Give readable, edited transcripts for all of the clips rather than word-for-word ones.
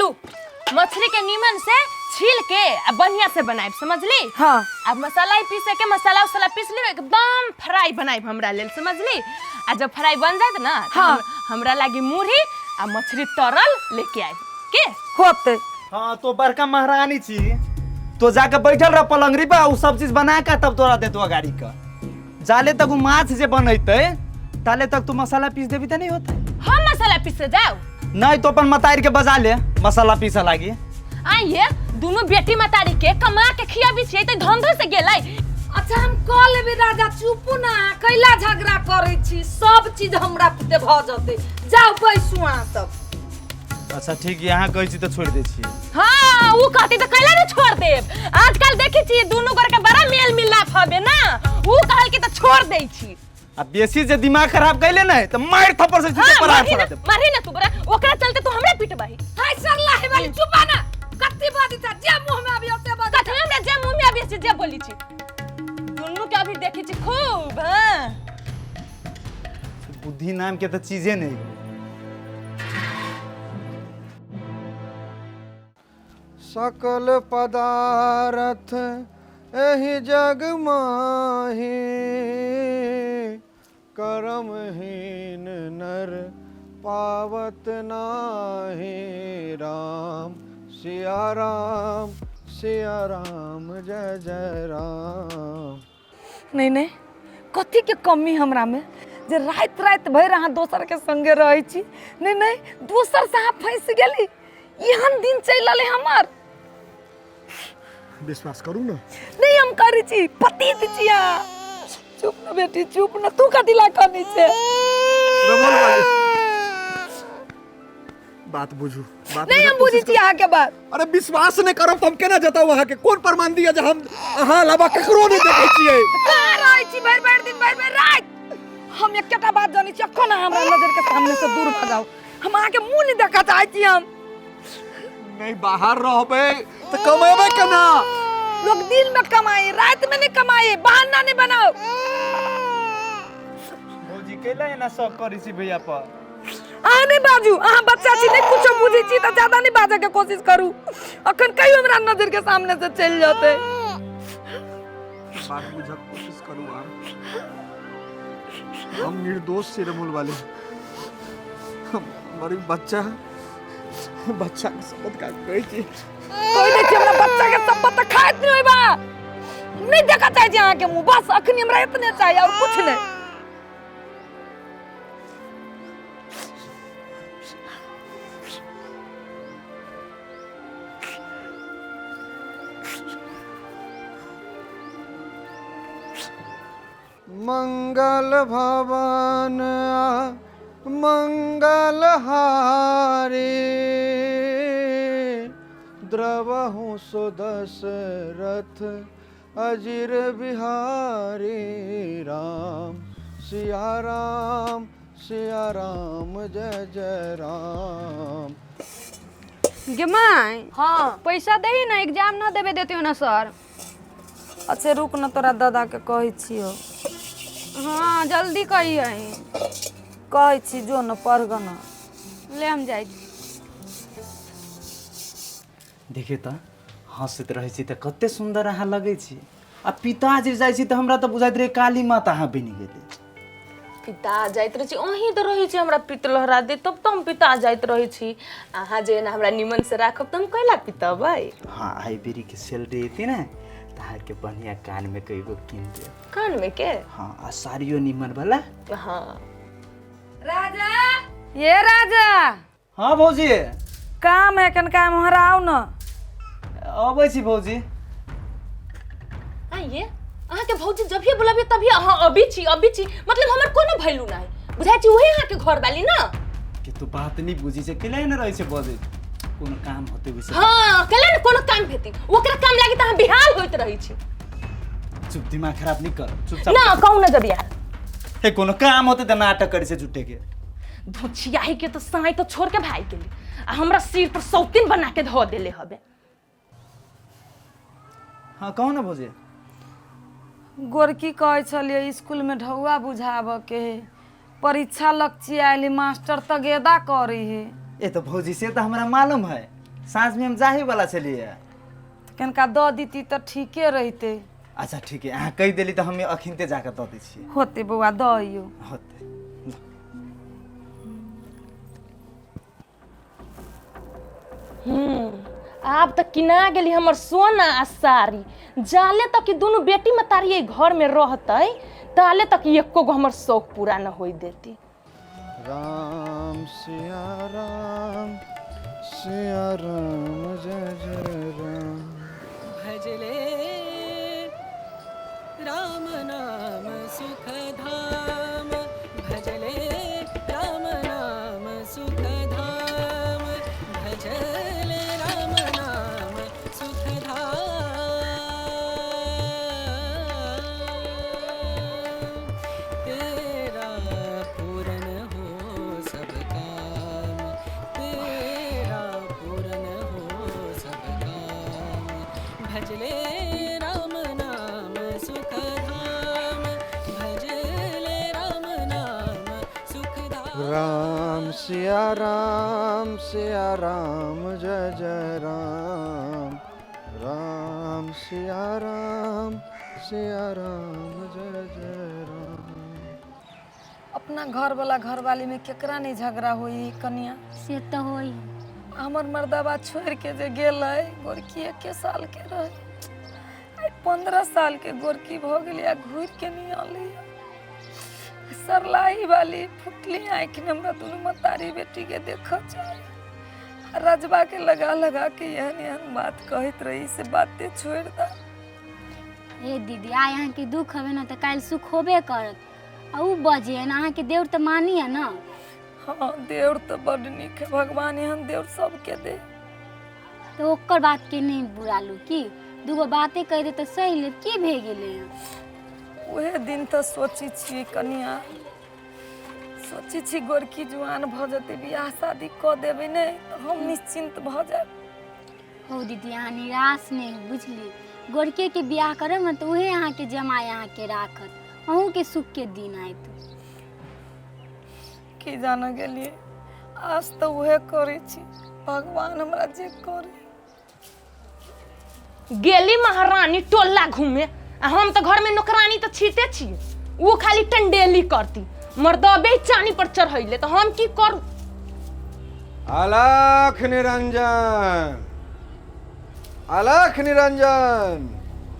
लू मछली के नीमन से छील के आ बढ़िया से बनाएब, समझली? हाँ। अब मसाला ही पीसे के मसाला उसाला पीस लेब, एकदम फ्राई बनाएब हमरा लेल, समझली? आ जब फ्राई बन जात ना त हाँ। हमरा लागी मुरही आ मछली तरल लेके आएब के होते। हाँ, तो बड़का महारानी छी, तो जाके बैठल रह पलंगरी पर, उ सब चीज बना के तब तोरा देतो गाड़ी का। जाले तक उ माछ जे बनैते ताले तक तू मसाला पीस देबी त नहीं होते। हम मसाला पीसे जाओ? नहीं तो अपन मतारी के बजा ले मसाला पीसा लागी। आइए दोनों बेटी मतारी के कमा के खियाबी छियै त धंधो से गेलै। अच्छा हम कह लेबै राजा, चुपू ना, कैला झगड़ा करै छी, सब चीज हमरा पुते भऽ जतै। जाउ बैसू अहाँ सब। अच्छा ठीक, यहाँ कहै छी तऽ छोड़ि दै छी। हाँ उ कहती त कैला ने छोड़ देब। आजकल देखै छी दोनों गोर के बड़ा मेल मिलाप हबे ना, उ कहल कि त छोड़ दै छी। आ बेसी जे दिमाग खराब कैले ने तऽ मारि थप्पड़ से हाँ, परार मारही पड़ा ना, देब। मारही ना तू बड़ा, ओकरा चलते तू हमरा पिटबाही। हाय सरला हे वाली चुपा ना, कत्ती बाजी था जे मुंह में आबि ओते बाजी। कथी हमरा जे मुंह में आबि से जे बोली छी। दुनू के अभी देखी छी खूब। हाँ बुद्धि नाम के तऽ चीजे नहीं। सकल पदारथ एहि जग माही, करमहीन नर पावत नाही। राम सिया राम सिया राम जय जय राम। नहीं नहीं, कथी के कमी हमरा में जे राति राति भरि अहाँ दोसर के संगे रहै छी। नहीं नहीं, दोसर से अहाँ फंसि गेली, एहन दिन चलि रहलै हमर। विश्वास करू ना। नहीं हम करै छी, पतित छी अहाँ। चुप न बेटी, चुप न, तू कथी ला कनै छे? रमल वाली बात बुझू, बात नहीं हम बुझे बुझै छी अहाँ के बात। अरे विश्वास नहीं करब त हम केना जताऊ अहाँ के? कोन प्रमाण दिया जे हम अहाँ अलावा ककरो नहीं देखै छियै? कहाँ रहै छी भरि भरि दिन भरि भरि राति? हम एकेटा बात जानै छी, अखन अहाँ हमरा नजर के सामने से दूर भऽ जाउ, हम अहाँ के मुंह नहीं देखऽ चाहै छी। हम नहीं बाहर रहबै त कमेबै केना? लोग दिन में कमाई, रात में नहीं कमाई, बहाना नहीं बनाओ। भौजी कैला एना शक करै छी भैया पर? अहाँ नहीं बाजू, अहाँ बच्चा छी, नहीं कुछो बुझै छी तऽ ज्यादा नहीं बाजऽ के कोशिश करू। अखन कहियो हमरा नजर के सामने से चलि जेतै। बात बुझक कोशिश करू अहाँ, हम निर्दोष छी रमोल वाले। हमर ई बच्चा, बच्चा के शपथ का कहै छी। कोई नहीं छी हमरा बच्चा के शपथ तऽ खाइत नहीं होइबा। नहीं देखऽ चाहै छी अहाँके मुँह, बस अखनी हमरा इतने चाहिए और कुछ नहीं। मंगल भवन आ मंगल हारी, द्रवहु सो दशरथ अजिर बिहारी। राम सिया राम सिया राम जय जय राम। गे माय। हाँ। पैसा दही ना, एग्जाम ना देबे देते हो ना सर। अच्छा रुक न, तोरा दादा के कहै छियौ। हाँ जल्दी कहिए। कहै छी जो न पढ़ ग न। ले हम जाइ छी। देखिए तऽ हँसैत रहै छी तऽ कते सुन्दर अहाँ लगै छी, आ पिता जे जाइ छी तऽ हमरा तऽ बुझाइत रहै काली माता अहाँ बनि गेली। पिता जाइत रहै छी, अहीं तऽ रहै छी हमरा पित लहरा दे तब तऽ हम पिता जाइत रहै छी। अहाँ जे एना हमरा निमन से राखब तऽ हम कैला पितबै? हाँ आइ बेरीके सैलरी एतै ने तऽ अहाँके बढ़िआँ कानमे के एगो कीन देब। कानमे के? हाँ आ साड़ियो निमन वाला। हाँ। राजा, ये राजा। हाँ भौजी। काम है कनका, एम्हर आउ न। अबै छी भौजी। आइए अहाँके भौजी जब भी बुलाबिए तभी अहाँ अभी छी अभी छी, मतलब हमर कोनो वैल्यू नहीं बुझाइ छी, वही अहाँके घर वाली ना। के तू बात नहीं बुझी छै, केला ने रहै छै बजै, कोनो काम होतै ओइसे। हाँ केला ने कोनो काम हेतै, ओकरा काम लागी तऽ अहाँ बेहाल होइत रहै छी। चुप, दिमाग खराब नहीं कर, चुपचाप ना कहू ना जब यहाँ हे कोनो काम होतै तऽ नाटक करै छै झूठे के। धोछियाही के तो साई तो छोड़ के भाग गेली आ हमरा सिर पर सौतीन बना के धो देले हबे। हाँ कहू ना भौजी। गोरकी कहै छलियै स्कूलमे ढौआ बुझाबऽ के है, परीक्षा लगचियायल है, मास्टर तगेदा करै है। ए तो भौजी से तो हमरा मालूम है, साँझमे हम जाहे वाला छलियै। कनिका दऽ दीती तऽ ठीके रहितै। अच्छा ठीक है, अहाँ कहि देली तऽ हम अखिनते जाकऽ दऽ दै छियै। होतै बौआ, दऽ अइयौ। होतै। आब तऽ किना गेली हमर सोना आ साड़ी। जाले तक कि दुनू बेटी मतारी एहि घरमे रहतै ताले तक एको गो हमर शौक पूरा न होई देती। राम सिया राम सिया राम जय जय राम। भजले राम नाम सुख धाम, भजले राम नाम सुख धाम, भजले राम नाम सुख धाम। तेरा पूरन हो सब काम, तेरा पूरन हो सब काम, भजले राम नाम सुख धाम, भजले राम नाम सुख धाम। राम सिया राम जय जय राम। राम सिया राम जय जय राम। अपना घरवाला घरवाली में केकरा नहीं झगड़ा होई कनिया? से तऽ होई। हमर मर्दाबा छोड़ के जे गेलै, गोरकी एके साल के रहे, आइ 15 साल के गोरकी भऽ गेलै आ घुरि के नहीं अलै। सरलाही वाली फुटली आँखि में हमरा दुनू मतारी बेटी के देखऽ चाही। रजबा के लगा लगा के एहन एहन बात कहैत रही, से बाते छोड़ि द। हे दीदी, आइ अहाँके दुख हवे ने तऽ काल्हि सुख होबे करत। आ उ बजे ने अहाँके देवर तऽ मानी है ना। हाँ, देवर तऽ बड नीक है, भगवान एहन देवर सबके दे। तऽ ओकर बात के नहीं बुरा लू की दूगो बाते कहि दे तऽ सही लेब, की भे गेलै? उहे दिन तऽ सोची छी कनिया, सोची छी गोरकी जुआन भऽ जेतै, बियाह शादी कऽ देबै ने तऽ हम निश्चिन्त भऽ जायब। हो दीदी, अहाँ निराश नहीं हो, बुझली? गोरके के बियाह करब ने तऽ उहे अहाँके जमाय अहाँके राखत, अहूँके सुख के दिन आयत। की जान गेलियै, आज तऽ उहे करै छी, भगवान हमरा जे करे। गेली महारानी टोला घूमे आ हम तऽ घरमे नौकरानी तऽ छीते छी, वो खाली टंडेली करती, मर्दबे चानी पर चढ़ैले तऽ हम की करू? अलख निरंजन, अलख निरंजन।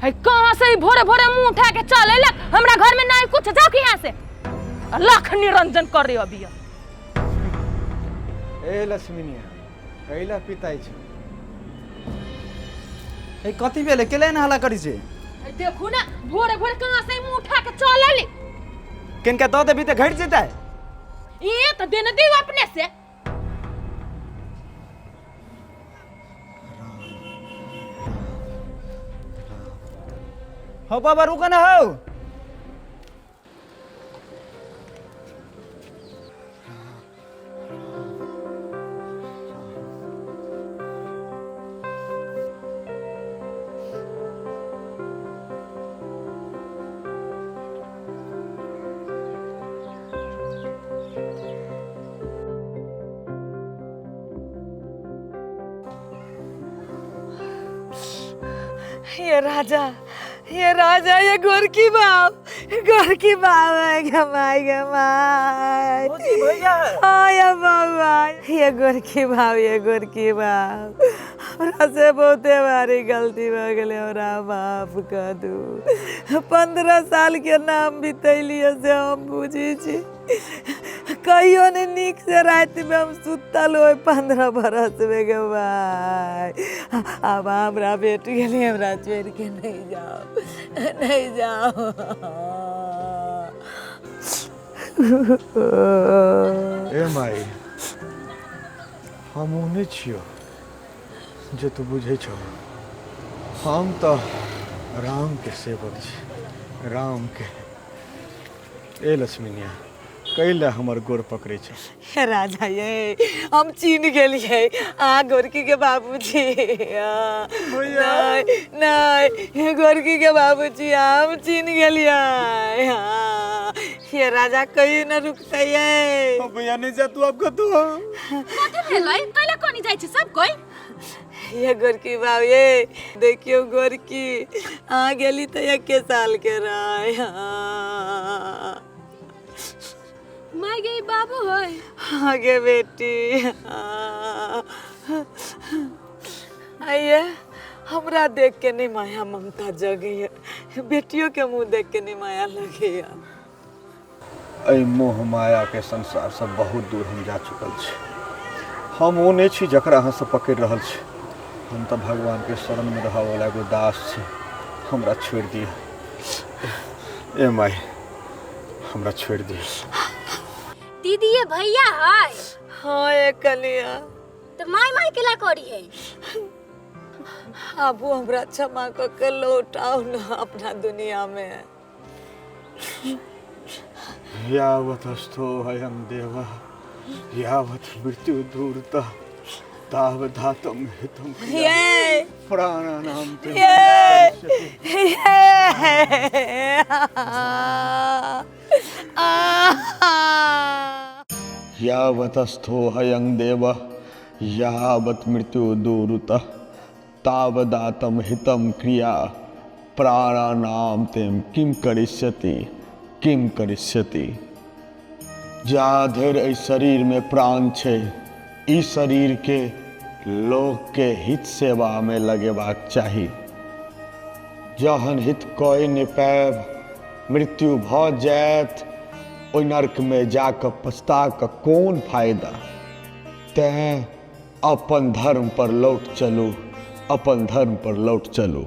है कहाँ से ई भोरे भोरे मुंह उठा के चल अयलक? हमरा घर में नहीं कुछ, जाओ के यहाँ से। अलख निरंजन करे अभी। ए लक्ष्मीनिया, कैला पिताइ छौ? ए कथी भेलै, केले एना हल्ला करै छै? है देखू ना, भोरे भोरे कहाँ से ई मुंह उठा के चल अयली। किनका दऽ देबी तऽ घटि जेतै। ये तो देने दियो अपने से। हो बाबा, रुक ना हो। ये राजा, ये राजा, ये गोरकी बाप, गोरकी बाप है, गमाई गमाई। भैया। हाँ ये बाबा, ये गोरकी बाप, ये गोरकी बाप, हमरा से बहुते भारी गलती भऽ गेलै, हमरा माफ कऽ दू। 15 साल के नाम बितैलियै से हम बुझै छी, कहियो नहि नीक से रातिमे हम सुतल होय 15 बरसमे गे भाइ। आब हमरा भेट गेलै, हमरा छोड़ि के नहि जाउ, नहि जाउ। ए माई, हम ओ नहि छियौ जे तू बुझै छौ। हम तऽ राम के सेवक छी, राम के। ए लक्ष्मीनिया, कैला हमर गोर पकड़ै छौ? हे राजा, ये हम चिन्ह गेलियै अहाँ गोरकी के बाबूजी। नहीं नहीं, गोरकी के बाबूजी, हम चिन्ह गेलियै। हाँ, ये राजा कहियो न रुकतै ये। भैया नहीं जा तू अब कतौ। कथी भेलै, कैला कोनी जाइ छै सब कोई? ये गोरकी बाबू ये देखियो गोरकी अहाँ गेली तऽ एके साल के रहे। हाँ। माय गे बाबू है। हाँ गे बेटी। हाँ। आइए हमरा देख के नहीं माया ममता जगैया, बेटियों के मुंह देख के नहीं माया लगैया। एहि मोह माया के संसार से बहुत दूर हम जा चुकल छी। हम ओ नहि छी जकरा अहाँ सब पकड़ि रहल छी। हम तऽ भगवान के शरण में रहऽ वाला एगो दास छी। हमरा छोड़ि दिअ ए माई, हमरा छोड़ि दिअ। दीदी ये भैया है। हाँ ये कनिया। तो माय माय केला करी है? आबू हमरा क्षमा कऽ के लौटाउ न अपना दुनिया में। यावत स्थो अयं देवः यावत मृत्यु दूरतः तावत धातुं हितं ये प्राणानां ते ये ये यावतस्थो हयं देवः यावत मृत्यु दूरतः तावदातम हितं क्रिया प्राणानां तेम किम करिष्यति किम करिष्यति। जा धरि एहि शरीर में प्राण छै, ई शरीर के लोक के हित सेवा में लगेबाक चाही। जहन हित कए नहि पायब, मृत्यु भऽ जायत, ओहि नर्क में जाकऽ पछता कऽ कोन फायदा। तैं अपन धर्म पर लौट चलू, अपन धर्म पर लौट चलू।